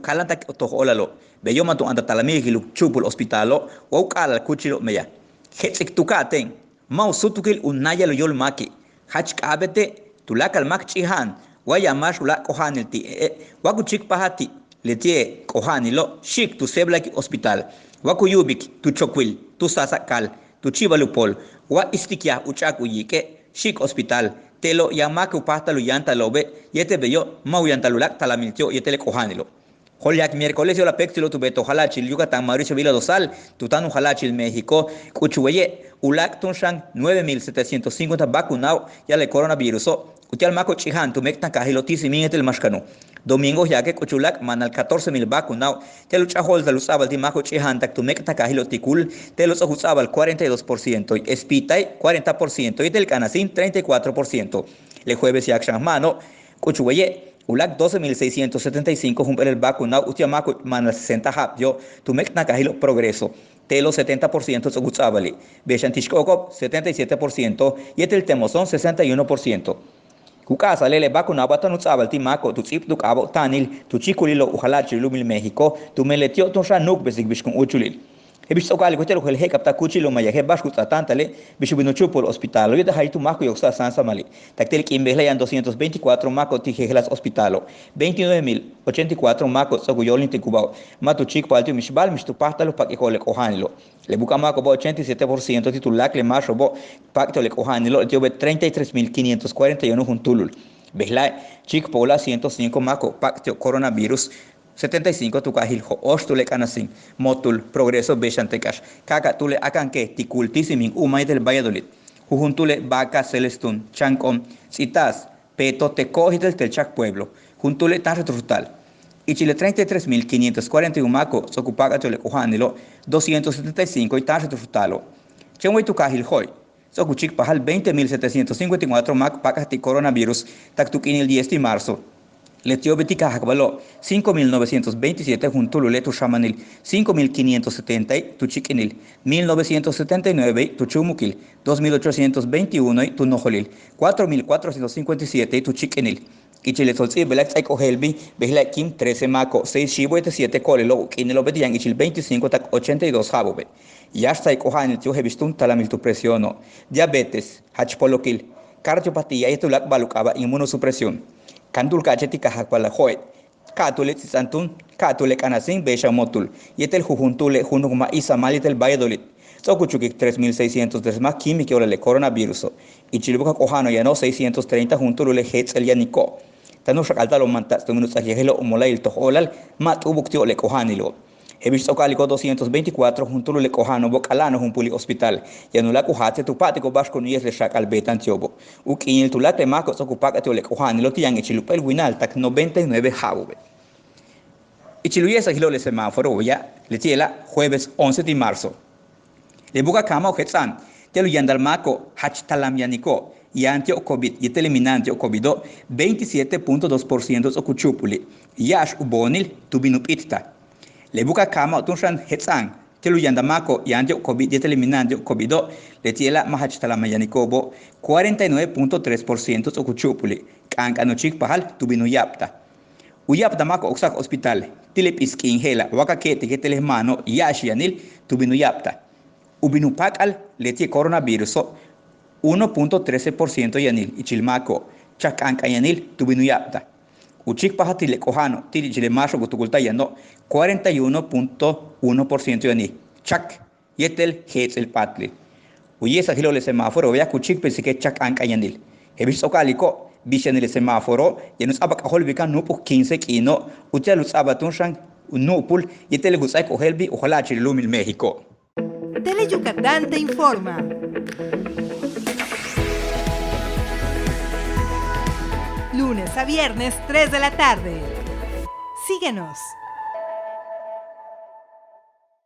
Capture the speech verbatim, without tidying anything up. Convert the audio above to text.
káalantak toj óolalo'. Beyo' ma' tu áantaj talamil u chu'upul hospitalo' wa u k'a'alal kúuchilo' meyaj. Jets'ik tu ka'atéen. Ma' u súutukil u náayal u yóol máaki'. Jach k'a'abéete' tuláakal máak ch'íija'an wa yaan máax u láak' k'oja'anil ti'e' wa ku chíikpajal ti' leti'e' k'oja'anilo' xi'ik tu séeblaik hospital wa ku yu'ubik tu chokwil tu sáasa'ak'al tu chi'ibal u pool wa istikyaj u ch'a'ik u yiik'e' xi'ik hospital. Te'elo' yaan máak u páajtal u yáantalo'obe' yéetel beyo' ma' u yantal u láak' talamil ti'o' yéetel le k'oja'anilo'. Jo'olyak miércoles yo'olal péektsilo' tu beetoj jala'achil Yucatán Mauricio Vila Dosal tu táan u jala'achil México, k'uchul weye' u láak' túun xan nueve mil setecientos cincuenta vacunado ya'ab le coronaviruso', uti'al máako' ch'íija'an tu méek'tankaajilo' ti' Simin yéetel Maxcano. Domingo ya'ake' k'uchul u láak' maanal catorce mil vacunado ti'al u ch'a'aj óolta'al u ts'a'abal ti' máako' ch'íija'an tak tu méek'tankaajilo' ti' Cul, te'elo' ts'o'ok u ts'a'abal cuarenta y dos por ciento, Espitay cuarenta por ciento yéetel K'anasín treinta y cuatro por ciento. Le jueves ya'ak xan ma'ano', k'uchul weye' u láak' doce mil seiscientos setenta y cinco jump'éelel vacunado uti'al máako' maanal sesenta ja'ab ti'o' tu méek'tankaajilo' Progreso, te'elo' setenta por ciento ts'o'ok u ts'a'abali'. Bey xan ti' xk'ooko'ob setenta y siete por ciento yéetel Temozón sesenta y uno por ciento. Ku k'a'asa'ale' le vacunado'ob táan u ts'a'abal ti' máako' tu ts'íibt u k'aabo' táanil tu chíikulilo' u jala'achil lu'umil México tumen leti'o' túun xan nu'ukbesik bix kun úuchulil. Je'ex bix ts'o'ok a'alik uti'al u jeel je'ek'abtal kúuchilo' meyaj je'el ba'ax ku ts'aatáantale' bix u bin u chu'upul hospitalo' yéetel jaytúun máak ku yoksa'al sáansamali'. Tak ti' le k'iin bejla'e' yaan doscientos veinticuatro máako' ti' jejeláas hospitalo', veintinueve mil ochenta y cuatro máako' ts'o'ok u yóolintiko'ob ma' tu chíikpajal ti'ob mix ba'al mix tu páajtal u pak'iko'ob le k'oja'anilo'. Le buka'aj máako'obo' ochenta y siete por ciento ti' tuláakal le máaxo'obo' k páak'te'ob le k'oja'anilo' leti'obe' treinta y tres mil quinientos cuarenta y uno juntúulul. Bejla'e' chíikpajal ciento cinco máako'ob k páak'te'ob coronavirus, setenta y cinco tu kaajil Jo'oxtúul le K'anasín, Motul, Progreso bey xan te' k'ax. Ka'ak'a' túule' Akanke, ti' Cul, ti' Simin, Umá yéetel Valladolid. Jujun túule' Vaca, Celestún, Chancón, Ts'itaas, Peto, Tecó yéetel Telchac Pueblo. Jun túule' táanxel tu xutal. Ichil le treinta y tres mil quinientos cuarenta y uno máako' ts'o'ok u páak'al ti'ob le k'oja'anilo', doscientos setenta y cinco táanxel tu xutalo'. Chéen way tu kaajil Jo'e', ts'o'ok u chíikpajal veinte mil setecientos cincuenta y cuatro máak páak'aj ti' coronavirus tak tu k'iinil diez ti' marzo. Leti'obe' ti' kaajakbalo', cinco mil novecientos veintisiete juntúulule' tu xamanil, cinco mil quinientos setenta tu chíik'inil, mil novecientos setenta y nueve tu chúumukil, dos mil ochocientos veintiuno tu nojolil, cuatro mil cuatrocientos cincuenta y siete tu chíik'inil. Ichil le tsolt'íibil bejla'e' k ts'áaik ojéelbil, bejla'e' kim trece máako', seis xíibo' yéetel siete ko'olelo' u k'iinelo'obe' ti' yaan ichil veinticinco tak ochenta y dos ja'abo'obe'. Yáax ts'áaik k'oja'anil ti'ob je'ex bix túun talamil tu presióno', diabetes, jach polokil, cardiopatía yéetel u láak' ba'al u k'aaba' inmunosupresión. Kan tu'ul ka'ache' ti' kaajakbal Jo'e', ka'atúul le Ts'its'an túun, ka'atúul le K'anasín bey xan Motul yéetel jujun túule' junuk ma' Izamal yéetel Valladolid ts'o'ok u chukik tres mil seiscientos tres máak kíimik yo'olal le coronaviruso'. Ichil u buka'aj k'oja'ano' yano'ob seiscientos treinta juntúulule' jéets'el yaniko'. Táan u xak'alta'al u mantats' tumen u ts'áaj yéejelo'ob u mola'ayil toj óolal ma' t'u'ubuk ti'ob le k'oja'anilo'. Je'ex bix ts'o'ok a'aliko'ob doscientos veinticuatro juntúulule' k'oja'ano'obo' k'alá'an u jump'úul i' hospital, yaan u láak' u jaatse' tu pa'atiko'ob ba'ax ku niyes le xak'al beeta'an ti'obo'. U k'iinil tuláakal le máako' ts'o'ok u páak'al ti'ob le k'oja'anilo' ti' yaan ichil jump'éel winal tak noventa y nueve ja'abo'obe'. Ichil u ye'esajilo' le semáforo beya', leti' je'ela' jueves once ti' marzo. Le buka'aj kaama'ob jets'a'an ti'al u yantal máako'ob jach talam yaniko'ob yaan ti'ob covid yéetel le mina'an ti'ob covido', veintisiete punto dos por ciento ts'o'ok u chu'upuli', ya'ax u boonil tu bin u p'íitaj. Le buka'aj kaama'ob túun xan jets'a'an ti'al u yantal máako'ob yaan ti'ob covid yéetel le mina'an ti'ob covido', leti' je'ela' ma' jach talam yaniko'obo', cuarenta y nueve punto tres por ciento ts'o'ok u chu'upuli', k'aank'an u chíikpajal tu bin u ya'abtaj. U ya'abtaj máako'ob oksa'ak hospital ti' le p'is k'iin je'ela' wa ka ke'etik yéetel le ma'ano'ob ya'ax yanil tu bin u ya'abtaj. U bin u páak'al leti' le coronaviruso', uno punto trece por ciento yanil ichil máako'ob chak k'aank'an yanil tu bin u ya'abtaj. U chíikpajal ti' le k'oja'ano' ti' ichil le máaxo'ob ku tukulta'al yano'ob, cuarenta y uno punto uno por ciento yanil chak yéetel jéets'el p'áatlil. U ye'esajilo'ob le semáforo beya' ku chíikpesike' chak k'aank'an yanil. Je'ex bix ts'o'ok a'aliko'ob, bix yanil le semáforo yaan u ts'a'abal k'ajóolbil kan nu'up'uk quince k'iino', uti'al u ts'a'abal túun xan nu'upul yéetel ku ts'áaik ojéelbil u jala'achil lu'umil México. Tele Yucatán te informa. Lunes a viernes, tres de la tarde. Síguenos.